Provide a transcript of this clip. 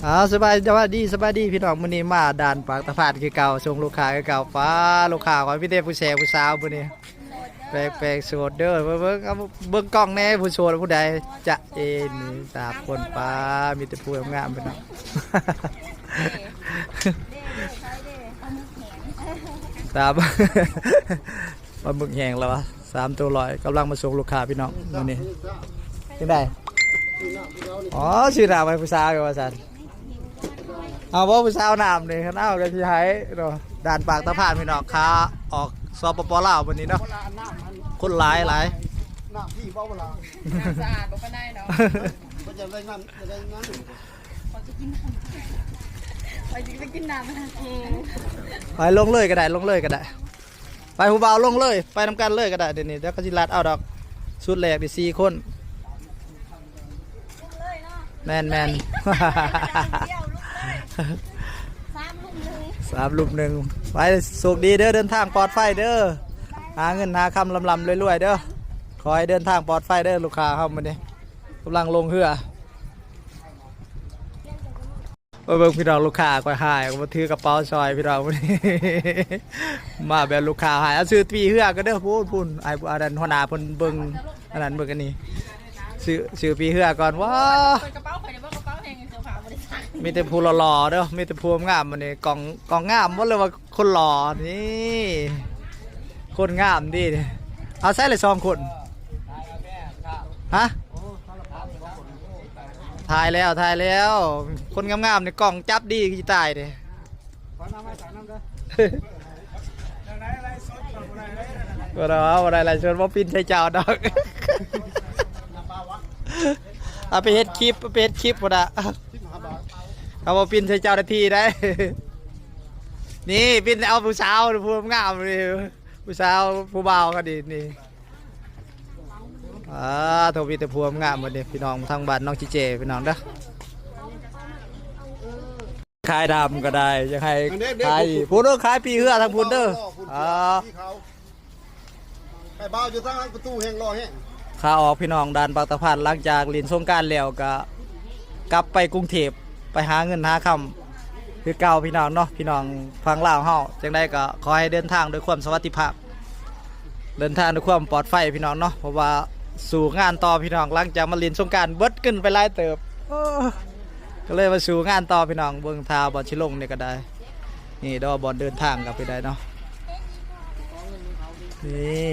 ອ້າວ ສະບາຍ ສະບາຍດີ ສະບາຍດີພີ່ນ້ອງ ມື້ນີ້ມາດ່ານປາກຕະພານຄືເກົ່າ ສົ່ງລູກຄ້າຄືເກົ່າ. ປ້າ ລູກຄ້າຂ້ອຍມີແຕ່ຜູ້ແຊຜູ້ສາວມື້ນີ້ ແປກໆ ໂສດເດີ. ເບິ່ງ ເບິ່ງ ເອົາ ເບິ່ງກ້ອງແດ່ ຜູ້ໂສດຜູ້ໃດ ຈະເອ ນີ້ສາມຄົນ. ປ້າ ມີແຕ່ຜູ້ງາມໆ ພີ່ນ້ອງ. ສາມ ປາໝຶກແຫ້ງແລ້ວວະ ສາມໂຕຮ້ອຍ ກຳລັງມາສົ່ງລູກຄ້າພີ່ນ້ອງມື້ນີ້. ຈັ່ງໃດ? ອໍ ຊື້ນ້ຳໃຫ້ຜູ້ສາວຢູ່ວ່າຊັ້ນ. ເອົາບໍ່ຜູ້ສາວນ້ຳນີ້ ຄັນເອົາກໍຊິໃຫ້ເນາະ. ດ່ານປາກຕະພານພີ່ນ້ອງ ຂາອອກ ສປປ ລາວ ມື້ນີ້ເນາະ ຄົນຫຼາຍຫຼາຍ. ນ້ຳທີ່ບໍ່ເວລາ ນ້ຳສະອາດບໍ່ປານໃດເນາະ. ເພິ່ນຢາກໄດ້ນ້ຳ ຢາກໄດ້ນ້ຳ ຂ້ອຍຊິໄປກິນນ້ຳ ໄປລົງເລີຍກໍໄດ້ ລົງເລີຍກໍໄດ້. ໄປ ຜູ້ບ່າວລົງເລີຍ ໄປນຳກັນເລີຍກໍໄດ້. ດຽວນີ້ ດຽວເຂົາຊິລັດເອົາດອກ ຊຸດແລກນີ້ສີ່ຄົນ. ແມ່ນໆ ສາມລຸມໜຶ່ງ ສາມລຸມໜຶ່ງ. ໄປ ໂຊກດີເດີ ເດີນທາງປອດໄຟເດີ ຫາເງິນຫາຄຳລ່ຳໆລວຍໆເດີ. ຂໍໃຫ້ເດີນທາງປອດໄຟເດີ ລູກຄ້າເຮົາມື້ນີ້ກຳລັງລົງເຮືອ. ມາເບິ່ງພີ່ນ້ອງ ລູກຄ້າຂ້ອຍຫາຍ ມາຖືກະເປົາຊ່ອຍພີ່ນ້ອງ ມາແບບລູກຄ້າຫາຍ. ເອົາ ຊື້ປີ້ເຮືອກ່ອນເດີ ພຸ້ນໆ ອ້າຍ ອັນນັ້ນ ຫົວໜ້າເພິ່ນເບິ່ງອັນນັ້ນເບິ່ງອັນນີ້ ຊື້ປີ້ເຮືອກ່ອນ. ວ້າ ເປີດກະເປົາຂ້ອຍໄດ້ບໍ່ ກະເປົາແຮງ ເສື້ອຜ້າບໍ່ໄດ້ຊັກ. ມີແຕ່ຜູ້ຫຼໍ່ໆເດີ ມີແຕ່ຜູ້ງາມມື້ນີ້. ກ້ອງ ກ້ອງງາມບໍ່ ຫຼືວ່າ ຄົນຫຼໍ່ນີ້ ຄົນງາມເດ້. ເອົາ ໃສ່ລະສອງຄົນ ຮະ? ຖ່າຍແລ້ວ ຖ່າຍແລ້ວ. ຄົນງາມໆນີ້ກ້ອງຈັບດີຄືຊິຕາຍເດ້. ບໍ່ໄດ້ ບໍ່ໄດ້ໄລສົດ ບໍ່ປິ່ນໃສ່ເຈົ້າດອກ. ເອົາໄປເຮັດຄລິບ ເອົາໄປເຮັດຄລິບພຸ້ນນະ. ເອົາ ບໍ່ປິ່ນໃສ່ເຈົ້າໜ້າທີ່ໄດ໋. ນີ້ປິ່ນເອົາຜູ້ສາວຜູ້ງາມນີ້ ຜູ້ສາວຜູ້ບ່າວກໍດີນີ້. ອ່າ ໂທ ມີແຕ່ຜູ້ງາມບັດນີ້ ພີ່ນ້ອງທາງບ້ານນ້ອງຈີເຈ ພີ່ນ້ອງເດີ. ຂາຍດຳກໍໄດ້ ຢາກໃຫ້ ອັນເດ້ ເດ້ ຂາຍ ຜູ້ນັ້ນຂາຍປີ້ເຮືອທາງພຸ້ນເດີ. ອ່າ ໄປບ່າວຢູ່ທາງປະຕູແຫ່ງລໍແຮງ. ຂາອອກພີ່ນ້ອງ ດ່ານປາກຕະພານ ຫຼັງຈາກຫຼິ້ນສົງການແລ້ວກໍກັບໄປກຸງເທບ ໄປຫາເງິນຫາຄຳຄືເກົ່າພີ່ນ້ອງເນາະ. ພີ່ນ້ອງຝັ່ງລາວເຮົາ ຈັ່ງໃດກໍຂໍໃຫ້ເດີນທາງດ້ວຍຄວາມສະຫວັດດີພາບ ເດີນທາງດ້ວຍຄວາມປອດໄຟພີ່ນ້ອງເນາະ ເພາະວ່າສູ້ງານຕໍ່ພີ່ນ້ອງ. ຫຼັງຈາກມາຫຼິ້ນສົງການເບິດເງິນໄປຫຼາຍເຕີບ ໂອ້ ກໍເລີຍມາສູ້ງານຕໍ່ພີ່ນ້ອງ. ເບິ່ງທ່າບ່ອນຊິລົງນີ້ກໍໄດ້ ນີ້ດອກ ບ່ອນເດີນທາງກໍເປັນໄດເນາະ. ນີ້